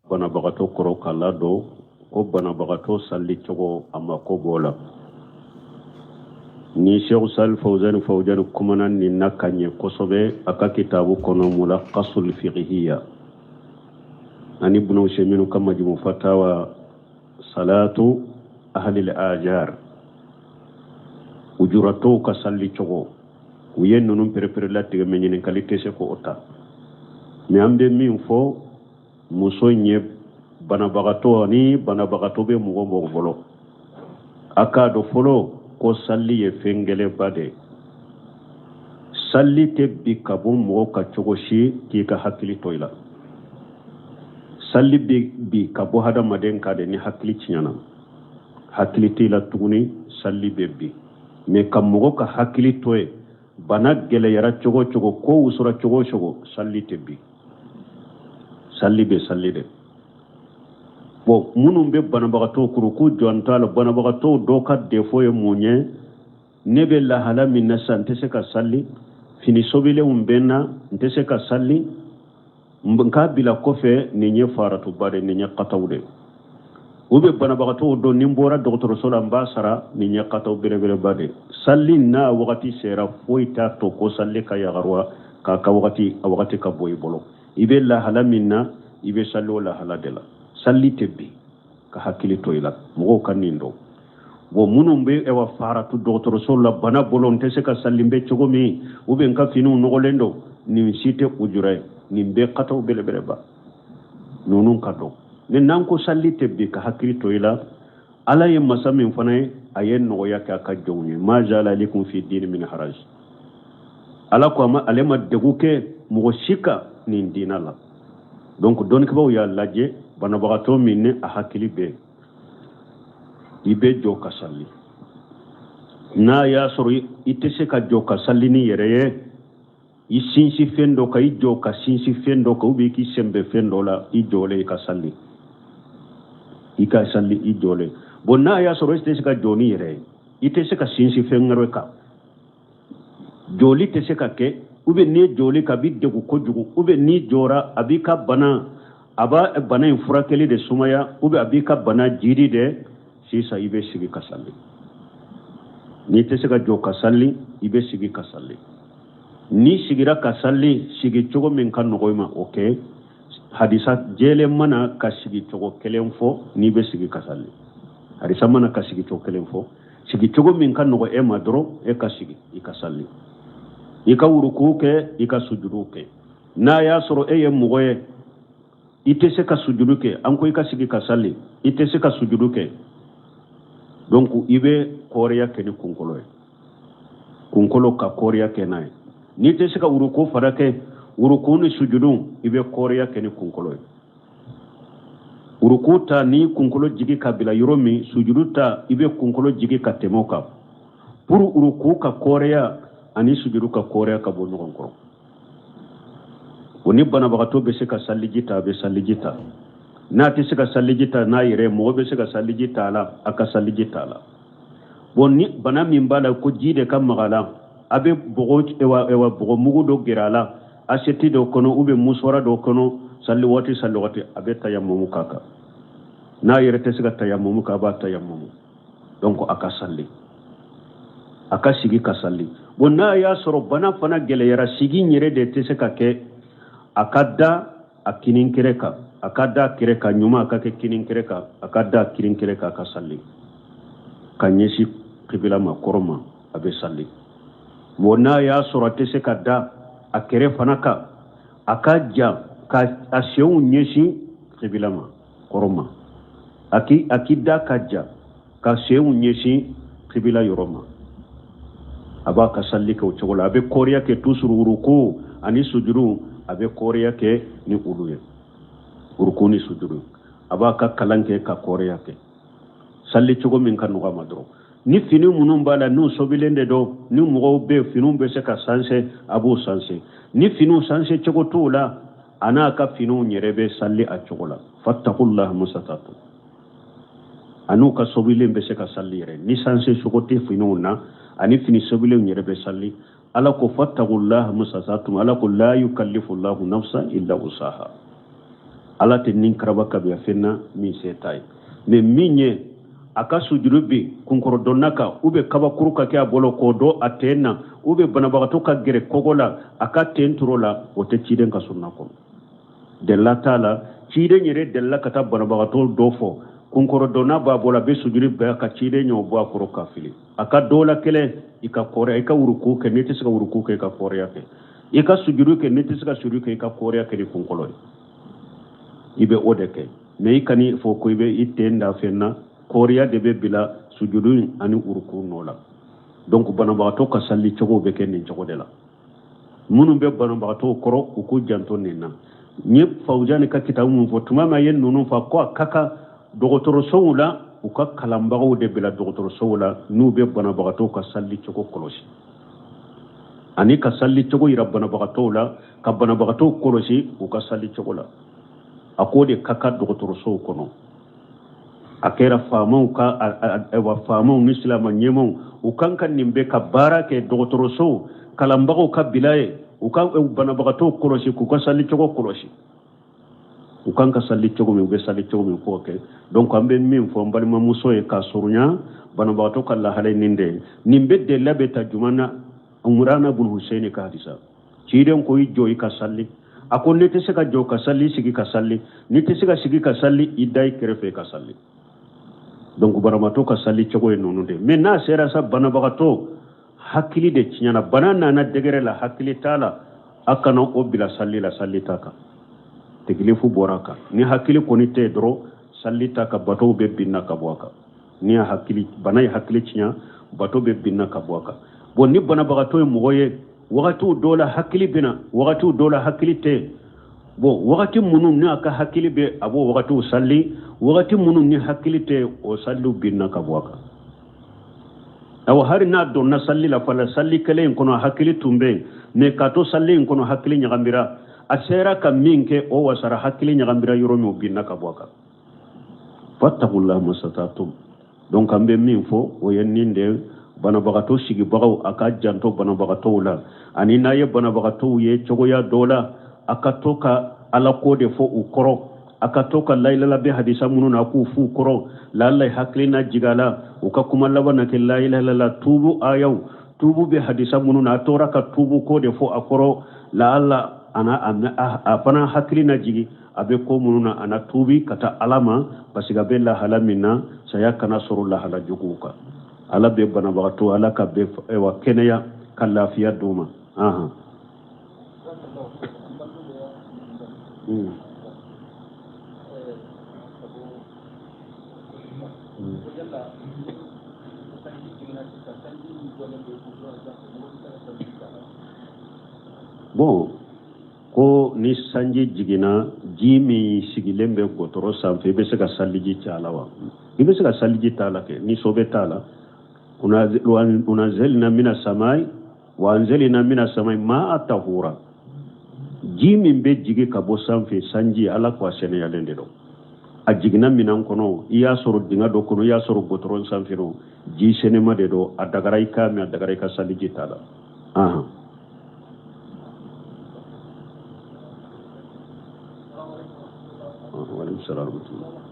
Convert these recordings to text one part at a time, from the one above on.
Banabagatɔ kɔrɔ k'a ladon ko banabagatɔ salli cogo a mako b'o la. Ni Sheikh Salih Fawzani Fawzani kumana nin na ka ɲɛ kosɛbɛ a ka kitabu kɔnɔ Mulakasul Fiqhiya ani Ibn Usaymin ka Majmu Fatawa Salatu Ahlil Ajar ujuratɔw ka salli cogo u ye ninnu pereperelatigɛ mɛ ɲininkali tɛ se k'o ta mɛ an bɛ min fɔ muso in ye banabagatɔ ni banabagatɔ bɛ mɔgɔ mɔgɔ bolo a k'a dɔn fɔlɔ ko salli ye fɛn gɛlɛnba de ye salli tɛ bin ka bɔ mɔgɔ kan cogo si k'i ka hakili to i la salli bɛ bin ka bɔ hadamaden kan de ni hakili tiɲɛna hakili t'i la tuguni salli bɛ bin mɛ ka mɔgɔ ka hakili to yen bana gɛlɛyara cogo cogo ko wusura cogo cogo salli tɛ bin salli bɛ salli de bon minnu bɛ banabagatɔw kɔrɔ k'u janto a la banabagatɔw dɔw ka defo ye mun ye ne bɛ lahala min na sisan n tɛ se ka salli fini sobilenw bɛ n na n tɛ se ka salli n k'a bila kɔfɛ nin ye faratuba de nin ye kataw de u bɛ banabagatɔw dɔn ni n bɔra dɔgɔtɔrɔso la n b'a sara nin ye kataw belebeleba de salli n'a wagati sera foyi t'a to ko salli ka yagaruwa k'a ka wagati a wagati ka bɔ i bolo i bɛ lahala min na i bɛ salli o lahala de la salli tɛ bin ka hakili to i la mɔgɔw ka nin dɔn bon minnu bɛ ɛwa faratu dɔgɔtɔrɔso la bana bolo n tɛ se ka salli n bɛ cogo min u bɛ n ka finiw nɔgɔlen don nin si tɛ ujura ye nin bɛɛ kataw belebeleba ninnu ka dɔn ni n'an ko salli tɛ bin ka hakili to i la ala ye masa min fana ye a ye nɔgɔya kɛ a ka jɔnw ye ma jala alaikum fi dini min haraj ala ko a ma ale ma degun kɛ mɔgɔ si kan nin diina la donc dɔnnikɛbaaw y'a lajɛ banabagatɔ min ni a hakili bɛ i bɛ jɔ ka salli n'a y'a sɔrɔ i tɛ se ka jɔ ka salli n'i yɛrɛ ye i sinsin fɛn dɔ kan i jɔ ka sinsin fɛn dɔ kan ou bien k'i sɛnbɛ fɛn dɔ la i jɔlen i ka salli i ka salli i jɔlen bon n'a y'a sɔrɔ i tɛ se ka jɔ n'i yɛrɛ ye i tɛ se ka sinsin fɛn wɛrɛ kan jɔli tɛ se ka kɛ ou bien n'i ye jɔli kɛ a b'i degun kojugu ou bien n'i jɔra a b'i ka bana a b'a bana in furakɛli de sumaya ou bien a b'i ka bana jidi de sisan i bɛ sigi ka salli n'i tɛ se ka jɔ ka salli i bɛ sigi ka salli n'i sigira ka salli sigi cogo min ka nɔgɔ i ma o kɛ hadisa jɛlen ma na ka sigi cogo kelen fɔ n'i bɛ sigi ka salli hadisa ma na ka sigi cogo kelen fɔ sigi cogo min ka nɔgɔ e ma dɔrɔn e ka sigi i ka salli i ka wuruku kɛ i ka sujudu kɛ n'a y'a sɔrɔ e ye mɔgɔ ye i tɛ se ka sujudu kɛ an ko i ka sigi ka salli i tɛ se ka sujudu kɛ donc i bɛ kɔɔriya kɛ ni kunkolo ye kunkolo ka kɔɔriya kɛ n'a ye n'i tɛ se ka wuruku fana kɛ wuruku ni sujudu i bɛ kɔɔriya kɛ ni kunkolo ye wuruku ta n'i kunkolo jigi ka bila yɔrɔ min sujudu ta i bɛ kunkolo jigi ka tɛmɛ o kan pour wuruku ka kɔɔriya ani sujudu ka kɔɔriya ka bɔ ɲɔgɔn kɔrɔ o ni banabagatɔ bɛ se ka saliji ta a bɛ saliji ta n'a tɛ se ka saliji ta n'a yɛrɛ mɔgɔ bɛ se ka saliji ta a la a ka saliji ta a la bon ni bana min b'a la ko ji de ka maga a la a bɛ bɔgɔ ewa ewa bɔgɔ mugu dɔ gɛrɛ a la asɛti dɔ kɔnɔ ou bien musɔra dɔ kɔnɔ sali waati sali waati a bɛ tayamumu k'a kan n'a yɛrɛ tɛ se ka tayamumu kɛ a b'a tayamumu donc a ka sali a ka sigi ka sali bon n'a y'a sɔrɔ bana fana gɛlɛyara sigi yɛrɛ de tɛ se ka kɛ a ka da a kinin kɛrɛ kan a ka da kɛrɛ kan ɲuman a ka kɛ kinin kɛrɛ kan a ka da kinin kɛrɛ kan a ka sali ka ɲɛsin kibila ma kɔrɔn ma a bɛ sali bon n'a y'a sɔrɔ a tɛ se ka da a kɛrɛ fana kan a ka ja ka a senw ɲɛsin kibila ma kɔrɔn ma a k'i a k'i da ka ja ka senw ɲɛsin kibila yɔrɔ ma a b'a ka sali kɛ o cogo la a bɛ kɔɔriya kɛ toujours wuruku ani sujuru a bɛ kɔɔriya kɛ ni olu ye wuruku ni sujuru a b'a ka kalan kɛ ka kɔɔriya kɛ sali cogo min ka nɔgɔ a ma dɔrɔn ni fini minnu b'a la n'u sobilen de don ni mɔgɔw bɛ finiw bɛ se ka sanse a b'u sanse ni finiw sanse cogo t'u la a n'a ka finiw yɛrɛ bɛ sali a cogo la fattakullaha masatatu a n'u ka sobilen bɛ se ka sali yɛrɛ ni sanse cogo tɛ finiw na ani fini sobilenw yɛrɛ bɛ sali ala ko fattakullaha masatatum ala ko la yukallifullahu nafsan illa wusaha. Ala tɛ nin karaba kabiya fɛn na min se t'a ye. Mais min ye a ka sujuru bin kunkɔrɔdonna kan, ou bien kabakuru ka kɛ a bolo k'o don a ten na, ou bien banabagatɔ ka gɛrɛ kogo la a ka ten turu la, o tɛ ciden ka sunna kɔnɔ. Delila t'a la, ciden yɛrɛ delila ka taa banabagatɔ dɔ fɔ, kunkɔrɔdonna b'a bolo, a bɛ sujuru bin a kan, ciden y'o bɔ a kɔrɔ ka fili. A ka dɔ la kelen, i ka kɔrɔya, i ka wuruku kɛ, n'i tɛ se ka wuruku kɛ, i ka kɔrɔya kɛ, i ka sujuru kɛ, n'i tɛ se ka sujuru kɛ, i ka kɔrɔya kɛ ni kunkolo ye. I bɛ o de kɛ. Mais i kan'i fɔ ko i bɛ i ten da fɛn na, kɔrɔya de bɛ bila sujuru ani uruku nɔ la. Donc banabagatɔ ka sali cogo bɛ kɛ nin cogo de la. Minnu bɛ banabagatɔw kɔrɔ, u k'u janto nin na. N ye Fawuzani ka kitabu min fɔ, tuma min a ye ninnu fɔ, ko a ka kan dɔgɔtɔrɔsow la, u ka kalanbagaw de bila dɔgɔtɔrɔsow la n'u bɛ banabagatɔw ka sali cogo kɔlɔsi, ani ka sali cogo yira banabagatɔw la, ka banabagatɔw kɔlɔsi u ka sali cogo la. A k'o de ka kan dɔgɔtɔrɔsow kɔnɔ. A kɛra faamaw ka, ayiwa, faamaw ni silamɛ ɲɛmaaw, u kan ka nin bɛɛ ka baara kɛ dɔgɔtɔrɔsow kalanbagaw ka bila ye, u ka banabagatɔw kɔlɔsi, k'u ka sali cogo kɔlɔsi, u kan ka sali cogo min, u bɛ sali cogo min k'o kɛ. Donc an bɛ min fɔ n balimamuso ye k'a surunya, banabagatɔ ka lahala nin de ye. Nin bɛɛ delila bɛ ta jumɛn na? Umurana bun Huseyini ka hadisa. Ciden ko i jɔ i ka sali. A ko n'i tɛ se ka jɔ ka sali, sigi ka sali. N'i tɛ se ka sigi ka sali, i da i kɛrɛfɛ ka sali. Donc banabagatɔ ka sali cogo ye ninnu de. Mais n'a sera sa banabagatɔ hakili de tiɲɛna, bana nana degré la, hakili t'a la, a kana o bila sali la, sali t'a kan, tekilifu bɔra a kan. Ni hakili kɔni tɛ yen dɔrɔn, sali t'a kan, batow bɛ binna ka bɔ a kan. Ni a hakili bana ye hakili tiɲɛ, bato bɛ binna ka bɔ a kan. Bon, ni banabagatɔ ye mɔgɔ ye, wagatiw dɔw la hakili bɛ na, wagatiw dɔw la hakili tɛ yen. Bon, wagati minnu ni a ka hakili bɛ, a b'o wagatiw sali. Wagati minnu ni hakili tɛ, o saliw binna ka bɔ a kan. Awa, hali n'a donna sali la fana, sali kelen in kɔnɔ hakili tun bɛ yen, mais k'a to sali in kɔnɔ hakili ɲagamira, a sera ka min kɛ o wasara, hakili ɲagamira yɔrɔ min, o binna ka bɔ a kan. Fattaqullaha masatatum. Donc an bɛ min fɔ, o ye nin de: banabagatɔ sigibagaw, a ka janto banabagatɔw la, ani n'a ye banabagatɔw ye cogoya dɔ la, a ka to ka ala ko de fɔ u kɔrɔ, a ka to ka layilala bɛ hadisa minnu na, a k'u f'u kɔrɔ, laala hakili na jigin a la, u ka kuma laban na kɛ layilalala. Tuubu ayaw, tuubu bɛ hadisa minnu na, a tora ka tuubu ko de fɔ a kɔrɔ, laala a fana hakili na jigin a bɛ ko minnu na, a na tuubi ka taa ala ma, parce que a bɛ lahala min na, saya kana sɔrɔ lahala juguw kan. Ala bɛ banabagatɔ, ala ka bɛ wa kɛnɛya ka lafiya d'u ma. Ahan. Bon, ko ni sanji jiginna, ji min sigilen bɛ gɔtɔrɔ sanfɛ, i bɛ se ka saliji cɛ a la wa? I bɛ se ka saliji t'a la kɛ, ni sɔbɛ t'a la. Unazelina mina samai wa anzelina mina samai maa tahura. Ji min bɛ jigi ka bɔ sanfɛ, sanji, ala ko a sɛnɛyalen de don. A jiginna minɛn kɔnɔ, i y'a sɔrɔ dingɛ dɔ kɔnɔ, i y'a sɔrɔ gɔtɔrɔ sanfɛ don, ji sɛnɛma de don, a dagara i k'a min, a dagara i ka saliji t'a la. Ahan. Waaleykum salaam wa rahmatulah.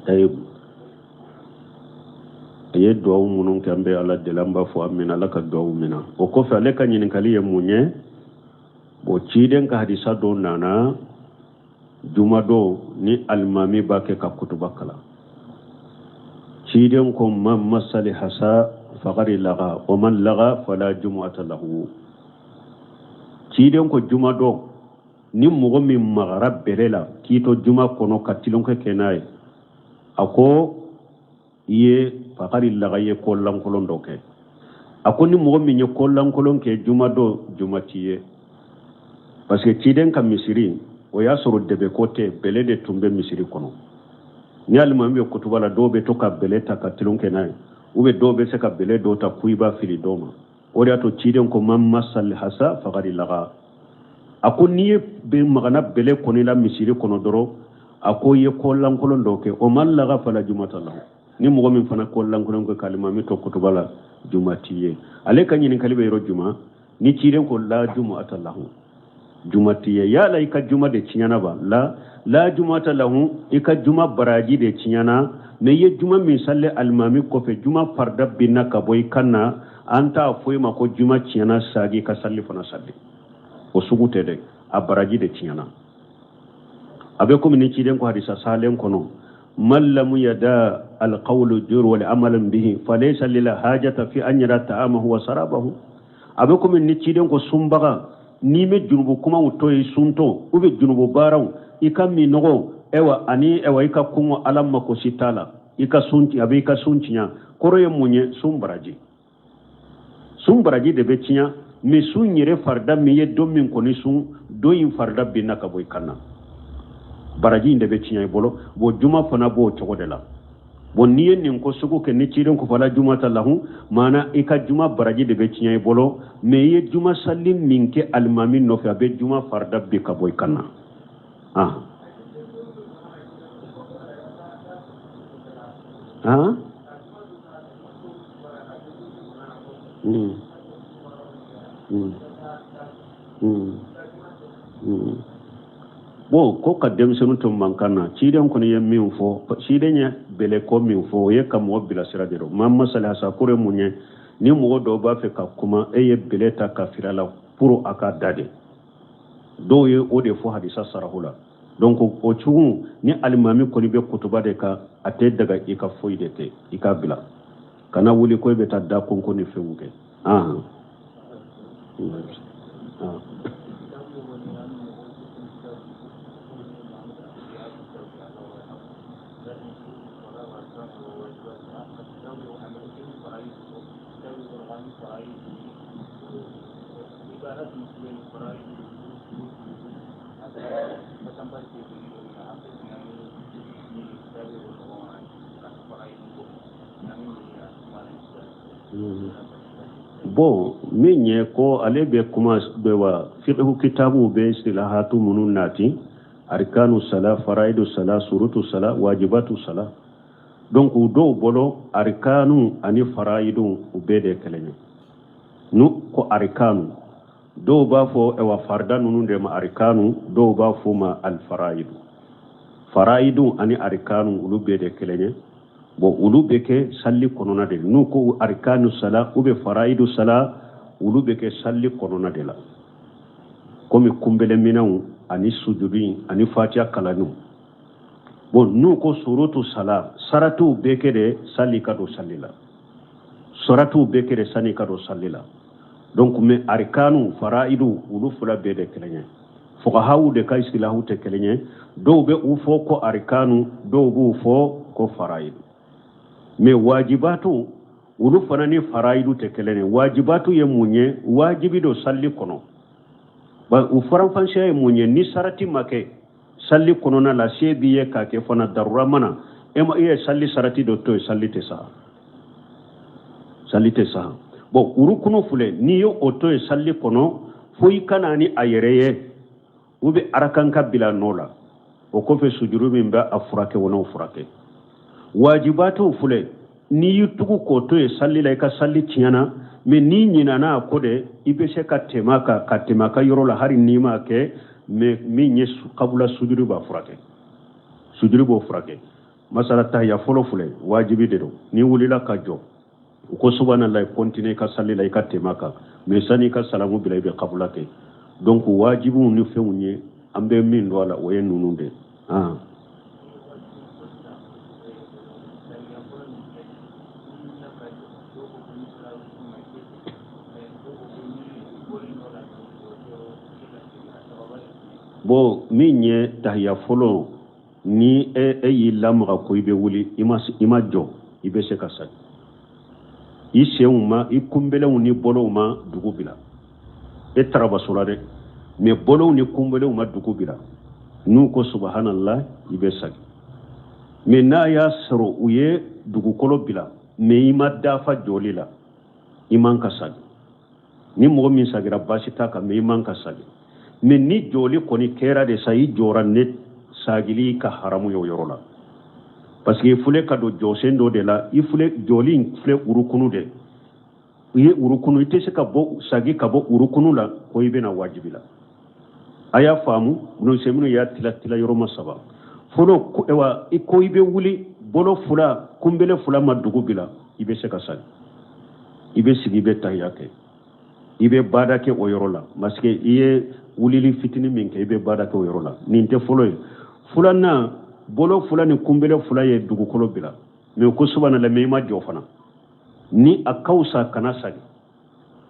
Ayi, a ye duwawu minnu kɛ, an bɛ ala deli, an b'a fɔ amina, ala ka duwawu mina. O kɔfɛ, ale ka ɲininkali ye mun ye? Bon, ciden ka hadisa dɔ nana jumadon ni alimami b'a kɛ ka kutuba kalan, ciden ko man masali hasa faqad laga wa man laga fala jumu'ata lahu. Ciden ko jumadon ni mɔgɔ min magara bɛlɛ la k'i to juma kɔnɔ ka tilonkɛ kɛ n'a ye, a ko i ye faqad laga, i ye ko lankolon dɔ kɛ. A ko ni mɔgɔ min ye ko lankolon kɛ jumadon, juma t'i ye, parce que ciden ka misiri, o y'a sɔrɔ dɛbɛko tɛ, bɛlɛ de tun bɛ misiri kɔnɔ. Ni alimami bɛ kutuba la, dɔw bɛ to ka bɛlɛ ta ka tulon kɛ n'a ye, ou bien dɔw bɛ se ka bɛlɛ dɔw ta k'u b'a fili dɔw ma. O de y'a to ciden ko man masal hasa faqad laga. A ko n'i ye magana bɛlɛ kɔni la misiri kɔnɔ dɔrɔn, a ko i ye ko lankolon dɔ kɛ. O man laga fala jumata lahu. Ni mɔgɔ min fana ko lankolon kɛ k'alimami to kutuba la, juma t'i ye. Ale ka ɲininkali bɛ yɔrɔ juma ni ciden ko la jumu'ata lahu, juma t'i ye. Yala i ka juma de tiɲɛna ba? La, la jumu'ata lahu, i ka juma baraji de tiɲɛna. Mais i ye juma min sali alimami kɔfɛ, juma farida binna ka bɔ i kan na. An t'a fɔ i ma ko juma tiɲɛna, sagi ka sali fana sali, o sugu tɛ dɛ, a baraji de tiɲɛna. A bɛ komi ni ciden ko hadisa salen kɔnɔ, man lam yada alqawlu jur wal amal bihi falaysa lil hajata fi an yada ta'amahu wa sarabahu. A bɛ komi ni ciden ko sunbaga, n'i bɛ junubu kumaw to yen suntɔ, u bɛ junubu baaraw, i ka minnɔgɔ, ɛwa ani ɛwa i ka kɔngɔ, ala mako si t'a la, i ka sun, a bɛ i ka sun tiɲɛ. Kɔrɔ ye mun ye? Sun baraji, sun baraji de bɛ tiɲɛ. Mais sun yɛrɛ farida min ye don min kɔni sun, don in farida binna ka bɔ i kan na, baraji in de bɛ tiɲɛ i bolo. Bon, juma fana b'o cogo de la. Bon, n'i ye nin ko sugu kɛ, ni ciden ko fala jumata lahu, maana i ka juma baraji de bɛ tiɲɛ i bolo. Mais i ye juma sali min kɛ alimami nɔfɛ, a bɛ juma farida bin ka bɔ i kan na. Ah ah mm. Mm. Mm. Mm. Bon, ko ka denmisɛnnin to mankan na, ciden kɔni ye min fɔ, ciden ye bɛlɛko min fɔ, o ye ka mɔgɔ bilasira de. Ma masali hasa kɔrɔ ye mun ye? Ni mɔgɔ dɔw b'a fɛ ka kuma, e ye bɛlɛ ta ka fira la pour a ka da de. Dɔw ye o de fɔ hadisa sarahu la. Donc o cogo ni alimami kɔni bɛ kutuba de kan, a tɛ daga i ka foyi de kɛ, i k'a bila, kana wuli ko i bɛ taa da konko ni fɛnw kɛ. Ah. Ah. Bon, min ye ko ale bɛ kuma bɛ wa fiqhu kitabu bɛ silahatu minnu nati, arkanu sala, faraidu sala, surutu sala, wajibatu sala. Donc dɔw bolo arkanu ani faraidu u bɛɛ de kelen ye. Nu ko arkanu, dɔw b'a fɔ ɛwa farida ninnu de ma arkanu, dɔw b'a fɔ ma alfaraidu. Faraidu ani arkanu olu bɛɛ de kelen ye. Bon, olu bɛ kɛ sali kɔnɔna de la. N'u ko arkanu sala ou bien faraidu sala, olu bɛ kɛ sali kɔnɔna de la, komi kunbɛlɛminɛnw ani sujudi ani fatiya kalanniw. Bon, n'u ko surutu sala, saratiw bɛ kɛ de sali ka don sali la, saratiw bɛ kɛ de sani ka don sali la. Donc mais arkanu faraidu olu fila bɛɛ de kelen ye. Fuqahaw de ka istilahu tɛ kelen ye. Dɔw bɛ u fɔ ko arkanu, dɔw b'u fɔ ko faraidu. Mais wajibatu olu fana ni faraidu tɛ kelen ye. Wajibatu ye mun ye? Wajibi don sali kɔnɔ. U faranfasiya ye mun ye? Ni sarati ma kɛ sali kɔnɔna la, se b'i ye k'a kɛ fana, darura mana e ma, i ye sali sarati dɔ to yen, sali tɛ sa, sali tɛ sa. Bon, urukunu filɛ, n'i ye o to yen sali kɔnɔ, fo i ka na ni a yɛrɛ ye, u bɛ arakan ka bila nɔ la, o kɔfɛ sujuru min bɛ a furakɛ, o n'o furakɛ. Wajibatiw filɛ, n'i y'i tugu k'o to yen sali la, i ka sali tiɲɛna. Mais n'i ɲinana a kɔ de, i bɛ se ka tɛmɛ a kan, ka tɛmɛ a ka yɔrɔ la, hali n'i m'a kɛ. Mais min ye kabula sujuru b'a furakɛ, sujuru b'o furakɛ. Masala tahiya fɔlɔ filɛ, wajibi de don. N'i wulila ka jɔ, u ko subhanallah, continue i ka sali la, i ka tɛmɛ a kan. Mais sani i ka salamu bila, i bɛ kabula kɛ. Donc wajibiw ni fɛnw ye, an bɛ min don a la, o ye ninnu de. Ah. Bon, min ye tahiya fɔlɔ, ni e y'i lamaga ko i bɛ wuli, i ma jɔ, i bɛ se ka sali. I senw ma, i kunbɛlɛnw ni bolow ma dugu bila, e tarabaso la dɛ, mais bolow ni kunbɛlɛnw ma dugu bila, n'u ko subhanallah, i bɛ sali. Mais n'a y'a sɔrɔ u ye dugukolo bila, mais i ma dafa jɔli la, i man ka sali. Ni mɔgɔ min sagira, baasi t'a kan, mais i man ka sali. Mais ni jɔli kɔni kɛra de sa, i jɔra ne sagili ka haramu ye o yɔrɔ la, parce que i filɛ ka don jɔsen dɔ de la. I filɛ jɔli in filɛ urukunu de i ye urukunu, i tɛ se ka bɔ sagi ka bɔ urukunu la ko i bɛna wajibi la. A y'a faamu, Ibunu y'a tila tila yɔrɔ ma saba. Fɔlɔ, ewa, i ko i bɛ wuli, bolo fila kunbele fila ma dugu bila, i bɛ se ka sagi, i bɛ sigi, i bɛ tahiya kɛ, i bɛ baada kɛ o yɔrɔ la, parce que i ye wulili fitinin min kɛ, i bɛ baada kɛ o yɔrɔ la. Nin tɛ fɔlɔ ye. Filanan, bolo fila ni kunbele fila ye dugukolo bila, mais ko subhanallah, mais i ma jɔ fana. Ni a ka fisa, kana sagi,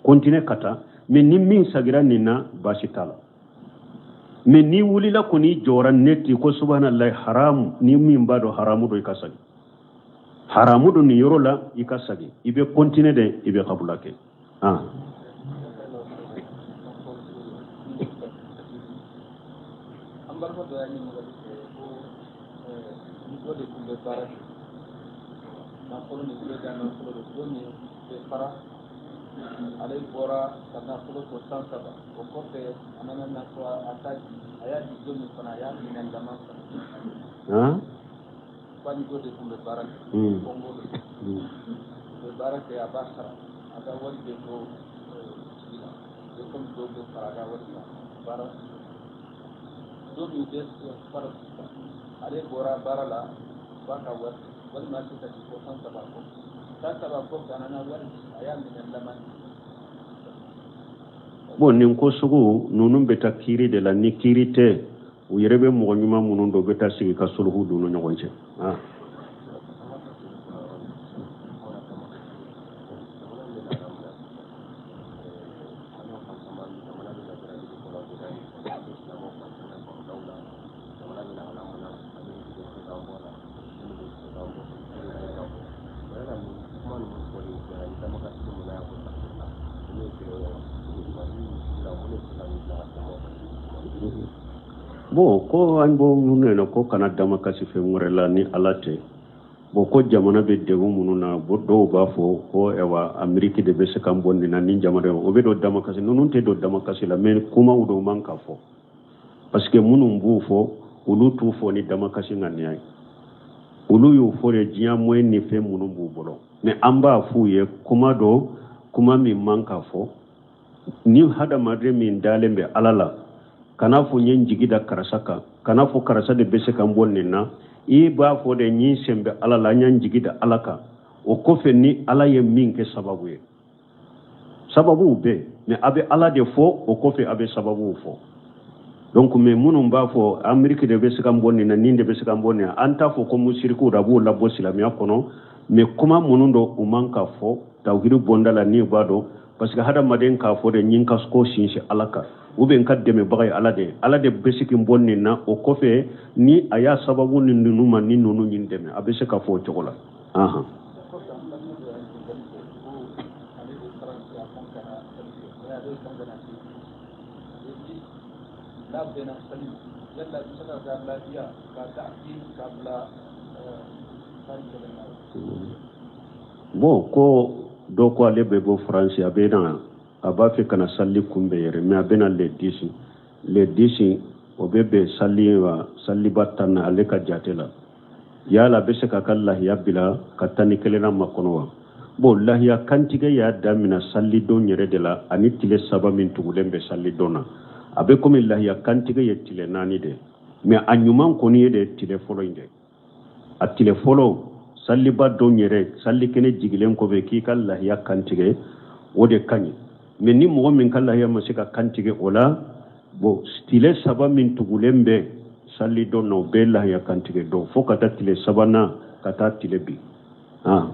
continuer ka taa. Mais ni min sagira nin na, baasi t'a la. Mais n'i wulila kɔni, jɔra neti ko subhanallah, haramu. Ni min b'a dɔn haramu don, i ka sagi. Haramu don nin yɔrɔ la, i ka sagi, i bɛ continuer de, i bɛ kabula kɛ. Ah. An balima dɔ y'a ɲininkali kɛ ko ni dɔ de tun bɛ baara kɛ nafolo ni bɛ da nafolo de don min bɛ fara, ale bɔra ka nafolo to san 3, o kɔfɛ a nana nafolo a ta di, a y'a di don min fana, a y'a minɛ dama fana. Ko ni dɔ de tun bɛ baara kɛ Kɔngo de bɛ baara kɛ, a b'a sara, a ka wari bɛ to tigi la, bɛ komi dɔw bɛ fara a ka wari kan baara. Don min bɛ fara sisan, ale bɔra baara la, b'a ka wari wari ma se ka di fo san 3 kɔ. San 3 kɔfɛ, a nana wari di, a y'a minɛ laban. Bon, nin ko sugu ninnu bɛ taa kiiri de la. Ni kiiri tɛ, u yɛrɛ bɛ mɔgɔ ɲuman minnu don, u bɛ taa sigi ka suluhu don u ni ɲɔgɔn cɛ. Ah. Bon, ko an bɔ minnu na ko kana damakasi fɛn wɛrɛ la ni Ala tɛ. Bon, ko jamana bɛ degun minnu na, dɔw b'a fɔ ko ɛwa, Ameriki de bɛ se k'an bɔ nin na. Ni jamana o bɛ don damakasi, ninnu tɛ don damakasi la, mais kumaw dɔw man ka fɔ, parce que minnu b'u fɔ, olu t'u fɔ ni damakasi ŋaniya ye. Olu y'o fɔ de diɲɛ moyen ni fɛn minnu b'u bolo. Mais an b'a f'u ye, kuma dɔ, kuma min man ka fɔ, ni hadamaden min dalen bɛ Ala la, kana fɔ n ye n jigi da karisa kan, kana fɔ karisa de bɛ se ka n bɔ nin na. I b'a fɔ de n ye sen bɛ Ala la, an y'an jigi da Ala kan. O kɔfɛ, ni Ala ye min kɛ sababu ye, sababuw bɛ, mais a bɛ Ala de fɔ, o kɔfɛ a bɛ sababuw fɔ. Donc, mais minnu b'a fɔ Ameriki de bɛ se ka n bɔ nin na, nin de bɛ se ka n bɔ nin na, an t'a fɔ ko musirikuw da b'o labɔ silamɛya kɔnɔ. Mais kuma minnu don, u man ka fɔ tawhidi bonda la, n'i b'a dɔn, parce que hadamaden k'a fɔ de n ye n ka ko sinsin Ala kan, ou bien n ka dɛmɛbaga ye Ala de ye, Ala de bɛ se k'i bɔ nin na. O kɔfɛ, ni a y'a sababu ni ninnu ma, ni ninnu y'i dɛmɛ, a bɛ se ka fɔ o cogo la. Ahan. Kɔfɛ, an balima dɔ y'a ɲininkali kɛ ko ale bɛ Faransi, a kan ka na sali kɛ, mais ale kan ka na se n'a bɛnna sali ma, yala a bɛ se ka kɛ lafiya ka ta'khir ka bila sali kelen na? Bon, ko dɔ ko ale bɛ bɔ Faransi, a bɛ na, a b'a fɛ ka na sali kunbɛn yɛrɛ, mais a bɛ na le 10. Le 10, o bɛ bɛn sali wa saliba 10 na ale ka jate la. Yala a bɛ se k'a ka lahiya bila ka 11nan makɔnɔ wa? Bon, lahiya kantigɛ y'a damina salidon yɛrɛ de la, ani tile 3 min tugulen bɛ salidon na. A bɛ komi lahiya kantigɛ ye tile 4 de, mais a ɲuman kɔni ye de tile fɔlɔ in de. A tile fɔlɔ, saliba don yɛrɛ, salikɛnɛ jigilen kɔfɛ, k'i ka lahiya kantigɛ, o de ka ɲi. Mais ni mɔgɔ min ka lahiya ma se ka kantigɛ o la, bon, tile 3 min tugulen bɛ salidon na, o bɛɛ lahiya kantigɛ don, fo ka taa tile sabanan ka taa tile bi. Ah.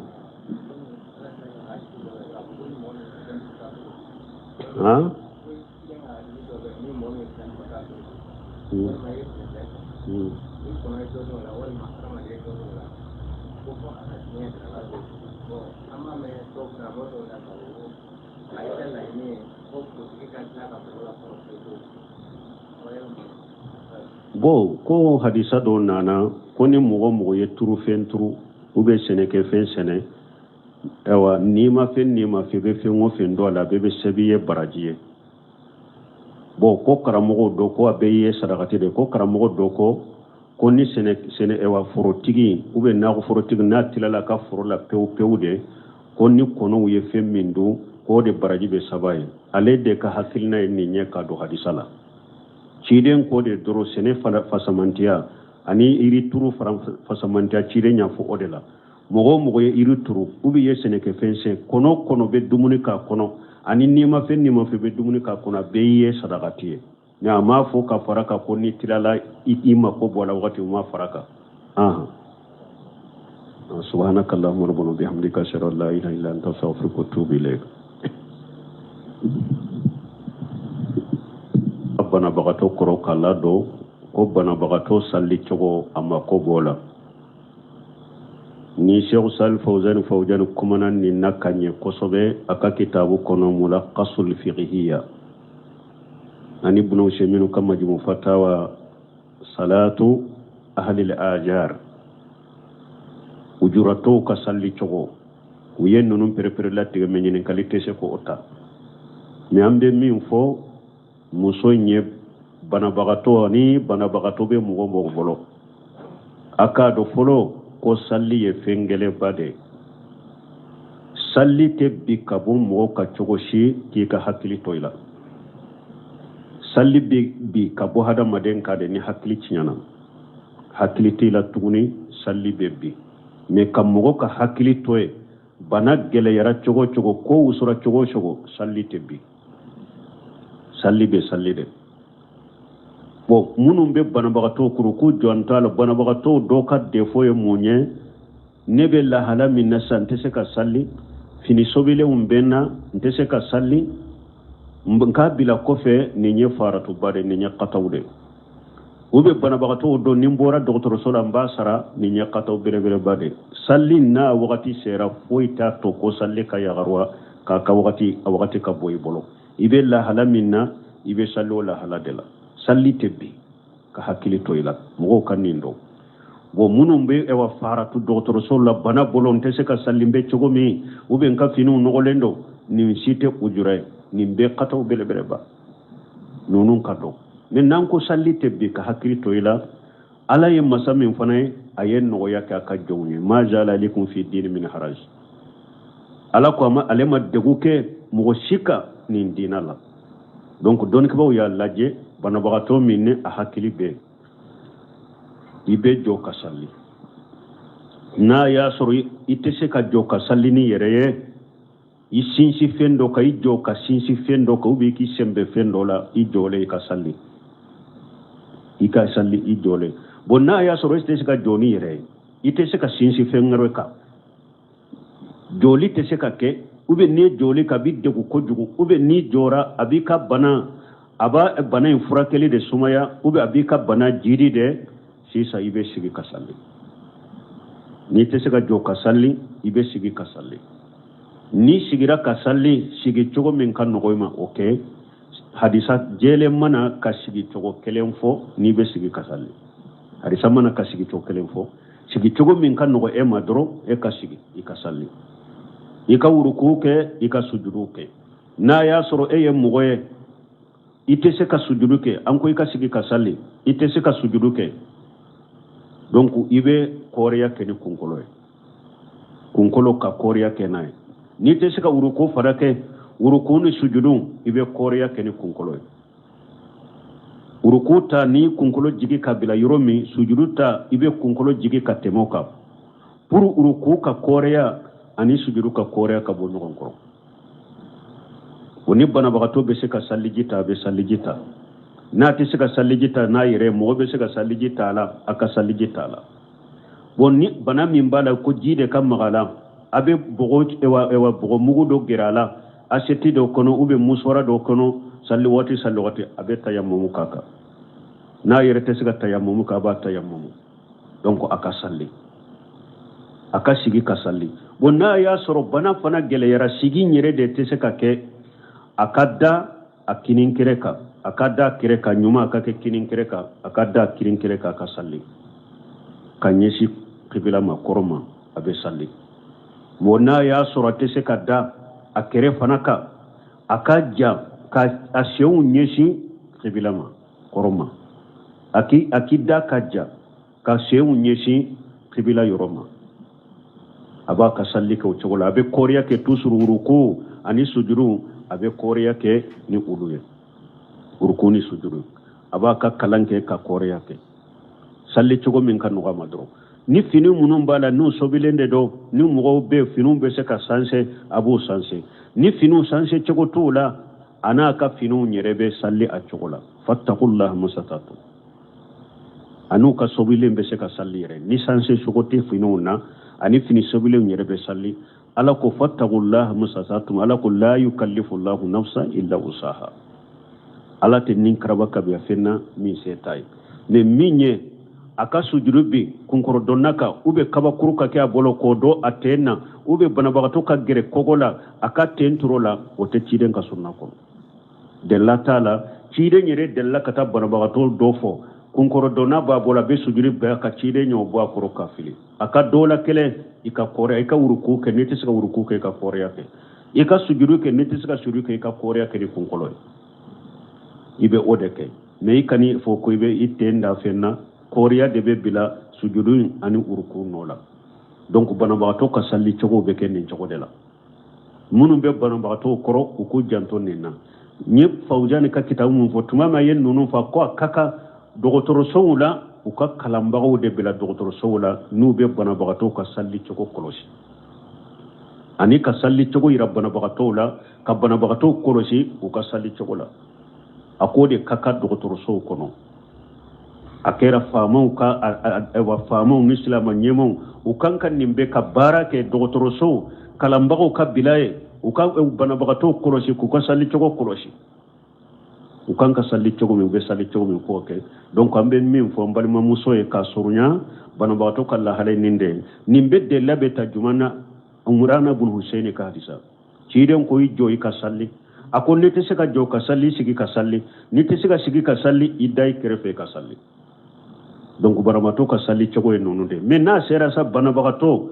Ah? Bon, ko hadisa dɔ nana ko ni mɔgɔ mɔgɔ ye turufɛn turu ou bien sɛnɛkɛfɛn sɛnɛ, ayiwa, n'i ma fɛn, n'i ma fɛn, i bɛ fɛn o fɛn dɔn a la, a bɛɛ bɛ sɛbɛn i ye baraji ye. Bon, ko karamɔgɔw dɔ ko a bɛɛ ye sarakati de. Ko karamɔgɔ dɔ ko ni sɛnɛ sɛnɛ ɛwa forotigi ou bien nakɔ forotigi n'a tilala a ka foro la pewu pewu de, ko ni kɔnɔw ye fɛn min dun, k'o de baraji bɛ saba ye. Ale de ka hakilina ye nin ye ka don hadisa la. Ciden ko de dɔrɔn sɛnɛ fasamantiya ani yiri turu fasamantiya, ciden y'a fɔ o de la. Mɔgɔ o mɔgɔ ye yiri turu ou bien ye sɛnɛkɛfɛn sɛn, kɔnɔ o kɔnɔ bɛ dumuni k'a kɔnɔ ani nimafɛn nimafɛn bɛ dumuni k'a kɔnɔ, a bɛɛ ye sarakati ye. Mais a m'a fɔ ka fara kan ko n'i tilala i mako bɔ la wagati, o ma fara kan. Ahan, subhanaka allahumma rabbana bihamdika, ashhadu an la ilaha illa anta, astaghfiruka wa atubu ilayk. Banabagatɔ kɔrɔ k'a ladon ko banabagatɔ salli cogo, a mako b'o la. Ni Sheikh Salih Fawzan Fawzan kumana nin na ka ɲɛ kosɛbɛ a ka kitabu kɔnɔ, Mulakasul Fiqhiya, ani Ibn Usaymin ka Majmu Fatawa, Salatu Ahlil Ajar, ujuratɔw ka salli cogo. U ye ninnu perepere latigɛ, mais ɲininkali tɛ se k'o ta. Mais an bɛ min fɔ muso in ye, banabagatɔ ni banabagatɔ bɛ mɔgɔ mɔgɔ bolo, a k'a dɔn fɔlɔ ko salli ye fɛn gɛlɛnba de ye. Salli tɛ bi ka bɔ mɔgɔ ka cogo si k'i ka hakili to i la. Salli bɛ bi ka bɔ hadamaden kan de ni hakili tiɲɛna, hakili t'i la tuguni, salli bɛ bi. Mais ka mɔgɔ ka hakili to yen, bana gɛlɛyara cogo o cogo, ko wusura cogo o cogo, salli tɛ bi. Salli bɛ salli de. Bon, minnu bɛ banabagatɔw kuru, k'u jɔn t'a la. Banabagatɔw dɔw ka défaut ye mun ye? Ne bɛ lahala min na sisan, n tɛ se ka salli, fini sobilenw bɛ n na, n tɛ se ka salli, n k'a bila kɔfɛ. Nin ye faratuba de, nin ye kataw de. U bɛ banabagatɔw dɔn, ni n bɔra dɔgɔtɔrɔso la, n b'a sara. Nin ye kataw belebeleba de. Salli n'a wagati sera, foyi t'a to ko salli ka yagaruwa k'a ka wagati, a wagati ka bɔ i bolo. I bɛ lahala min na, i bɛ salli o lahala de la. Salli tɛ bi ka hakili to i la. Mɔgɔw ka nin dɔn. Bon, minnu bɛ ɛwa faratu dɔgɔtɔrɔso la bana bolo, n tɛ se ka salli, n bɛ cogo min, ou bien n ka finiw nɔgɔlen don, nin si tɛ ujura ye. Nin bɛɛ kataw belebeleba ninnu ka dɔn. Mais n'an ko salli tɛ bi ka hakili to i la, Ala ye masa min fana ye, a ye nɔgɔya kɛ a ka jɔnw ye. Ma jala alaikum fi dini min haraj. Ala ko a ma, ale ma degun kɛ mɔgɔ si kan nin diina la. Donc dɔnnikɛbaaw y'a lajɛ, banabagatɔ min ni a hakili bɛ, i bɛ jɔ ka salli. N'a y'a sɔrɔ i tɛ se ka jɔ ka salli ni yɛrɛ ye, i sinsin fɛn dɔ kan, i jɔ ka sinsin fɛn dɔ kan, ou bien k'i sɛnbɛ fɛn dɔ la, i jɔlen i ka salli, i ka salli i jɔlen. Bon, n'a y'a sɔrɔ i tɛ se ka jɔ ni yɛrɛ ye, i tɛ se ka sinsin fɛn wɛrɛ kan, jɔli tɛ se ka kɛ, ou bien n'i ye jɔli kɛ, a b'i degun kojugu, ou bien n'i jɔra, a b'i ka bana, a b'a bana in furakɛli de sumaya, ou bien a b'i ka bana jidi de, sisan i bɛ sigi ka salli. N'i tɛ se ka jɔ ka salli, i bɛ sigi ka salli. N'i sigira ka salli, sigi cogo min ka nɔgɔ i ma, o kɛ. Hadisa jɛlen mana ka sigi cogo kelen fɔ, n'i bɛ sigi ka salli, hadisa mana ka sigi cogo kelen fɔ, sigi cogo min ka nɔgɔ e ma dɔrɔn, e ka sigi i ka salli, i ka wuruku kɛ, i ka sujudu kɛ. N'a y'a sɔrɔ e ye mɔgɔ ye, i tɛ se ka sujudu kɛ, an ko i ka sigi ka salli, i tɛ se ka sujudu kɛ, donc i bɛ kɔɔriya kɛ ni kunkolo ye, kunkolo ka kɔɔriya kɛ n'a ye. N'i tɛ se ka wuruku fana kɛ, wuruku ni sujudu, i bɛ kɔɔriya kɛ ni kunkolo ye. Wuruku ta, n'i kunkolo jigi ka bila yɔrɔ min, sujudu ta, i bɛ kunkolo jigi ka tɛmɛ o kan pour wuruku ka kɔɔriya ani sujudu ka kɔɔriya ka bɔ ɲɔgɔn kɔrɔ. O ni banabagatɔ bɛ se ka saliji ta, a bɛ saliji ta. N'a tɛ se ka saliji ta n'a yɛrɛ, mɔgɔ bɛ se ka saliji ta a la, a ka saliji ta a la. Bon, ni bana min b'a la ko ji de ka maga a la, a bɛ bɔgɔ, ewa ewa bɔgɔ mugu dɔ gɛrɛ a la assiette dɔ kɔnɔ ou bien mouchoir dɔ kɔnɔ, salli waati, salli waati, a bɛ tayamumu k'a kan. N'a yɛrɛ tɛ se ka tayamumu kɛ, a b'a tayamumu. Donc a ka salli, a ka sigi ka salli. Bon, n'a y'a sɔrɔ bana fana gɛlɛyara, sigi in yɛrɛ de tɛ se ka kɛ, a ka da a kinin kɛrɛ kan, a ka da kɛrɛ kan ɲuman, a ka kɛ kinin kɛrɛ kan, a ka da kinin kɛrɛ kan, a ka salli ka ɲɛsin kibila ma, kɔrɔ ma, a bɛ salli. Bon, n'a y'a sɔrɔ a tɛ se ka da a kɛrɛ fana kan, a ka ja ka a senw ɲɛsin kibila ma kɔrɔn ma a k'i da ka ja ka senw ɲɛsin kibila yɔrɔ ma a b'a ka salli kɛ o cogo la a bɛ kɔriya kɛ toujours uruku ani sujuru a bɛ kɔriya kɛ ni olu ye uruku ni sujuru a b'a ka kalan kɛ ka kɔriya kɛ salli cogo min ka nɔgɔ a ma dɔrɔn ni fini minnu b'a la n'u sobilen de don ni mɔgɔw bɛ finiw bɛ se ka sanse a b'u sanse ni finiw sanse cogo t'u la a n'a ka finiw yɛrɛ bɛ salli a cogo la fattakullaha masatatu a n'u ka sobilen bɛ se ka salli yɛrɛ ni sanse cogo tɛ finiw na ani fini sobilenw yɛrɛ bɛ salli ala ko fattakullaha masatatum ala ko la yukallifullahu nafsan illa wusaha ala tɛ ni karaba kabiya fɛn na min se t'a ye mais min ye a ka sujuru bin kunkɔrɔdonna kan ou bien kabakuru ka kɛ a bolo k'o don a ten na ou bien banabagatɔ ka gɛrɛ kogo la a ka ten turu la o tɛ ciden ka sunna kɔnɔ delila t'a la ciden yɛrɛ delila ka taa banabagatɔ dɔ fɔ kunkɔrɔdonna b'a bolo a bɛ sujuru bɛɛ ka ciden y'o bɔ a kɔrɔ ka fili a ka dɔ la kelen i ka kɔrɔya i ka wuruku kɛ n'i tɛ se ka wuruku kɛ i ka kɔrɔya kɛ i ka sujuru kɛ n'i tɛ se ka sujuru kɛ i ka kɔrɔya kɛ ni kunkolo ye i bɛ o de kɛ mais i kan'i fɔ ko i bɛ i ten da fɛn na kɔrɔya de bɛ bila sujuru ani uruku nɔ la donc banabagatɔ ka sali cogo bɛ kɛ nin cogo de la minnu bɛ banabagatɔw kɔrɔ u k'u janto nin na n ye fawuzani ka kitabu min fɔ tuma min a ye ninnu fɔ ko a ka kan dɔgɔtɔrɔsow la u ka kalanbagaw de bila dɔgɔtɔrɔsow la n'u bɛ banabagatɔw ka sali cogo kɔlɔsi ani ka sali cogo yira banabagatɔw la ka banabagatɔw kɔlɔsi u ka sali cogo la a k'o de ka kan dɔgɔtɔrɔsow kɔnɔ a kɛra faamaw ka ayiwa faamaw ni silamɛ ɲɛmaaw u kan ka nin bɛɛ ka baara kɛ dɔgɔtɔrɔsow kalanbagaw ka bila ye u ka banabagatɔw kɔlɔsi k'u ka sali cogo kɔlɔsi u kan ka sali cogo min u bɛ sali cogo min k'o kɛ donc an bɛ min fɔ n balimamuso ye k'a surunya banabagatɔ ka lahala nin de ye nin bɛɛ delila bɛ ta jumɛn na umurana bun huseyini ka hadisa ciden ko i jɔ i ka sali a ko n'i tɛ se ka jɔ ka sali sigi ka sali n'i tɛ se ka sigi ka sali i da i kɛrɛfɛ ka sali donc banabagatɔ ka sali cogo ye ninnu de mais n'a sera sa banabagatɔ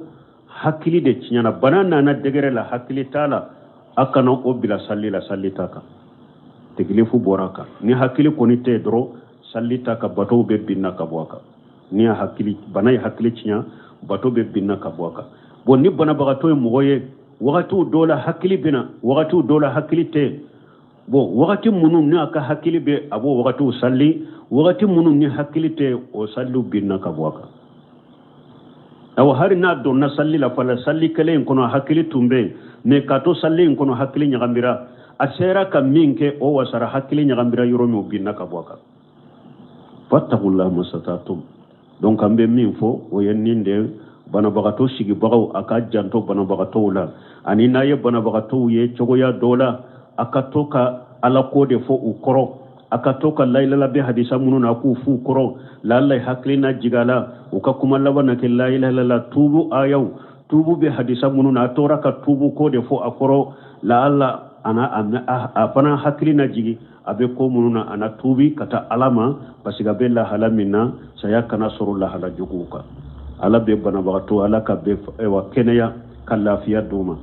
hakili de tiɲɛna bana nana degré la hakili t'a la a kana o bila sali la sali t'a kan tekilifu bɔra a kan ni hakili kɔni tɛ yen dɔrɔn sali t'a kan batow bɛ binna ka bɔ a kan ni a hakili bana ye hakili tiɲɛ bato bɛ binna ka bɔ a kan bon ni banabagatɔ ye mɔgɔ ye wagatiw dɔw la hakili bɛ na wagatiw dɔw la hakili tɛ bon wagati minnu ni a ka hakili bɛ a b'o wagatiw sali wagati minnu ni hakili tɛ o saliw binna ka bɔ a kan awa hali n'a donna sali la fana sali kelen in kɔnɔ hakili tun bɛ yen mais k'a to sali in kɔnɔ hakili ɲagamira a sera ka min kɛ o wasara hakili ɲagamira yɔrɔ min o binna ka bɔ a kan fattakullaha masatatum donc an bɛ min fɔ o ye nin de banabagatɔ sigibagaw a ka janto banabagatɔw la ani n'a ye banabagatɔw ye cogoya dɔ la a ka to ka ala ko de fɔ u kɔrɔ a ka to ka layilala bɛ hadisa minnu na a k'u f'u kɔrɔ laala hakili na jigin a la u ka kuma laban na kɛ layilalala tuubu ayaw tuubu bɛ hadisa minnu na a tora ka tuubu ko de fɔ a kɔrɔ laala a fana hakili na jigin a bɛ ko minnu na a na tuubi ka taa ala ma parce que a bɛ lahala min na saya kana sɔrɔ lahala juguw kan ala bɛ banabagatɔ ala ka bɛ wa kɛnɛya ka lafiya d'u ma.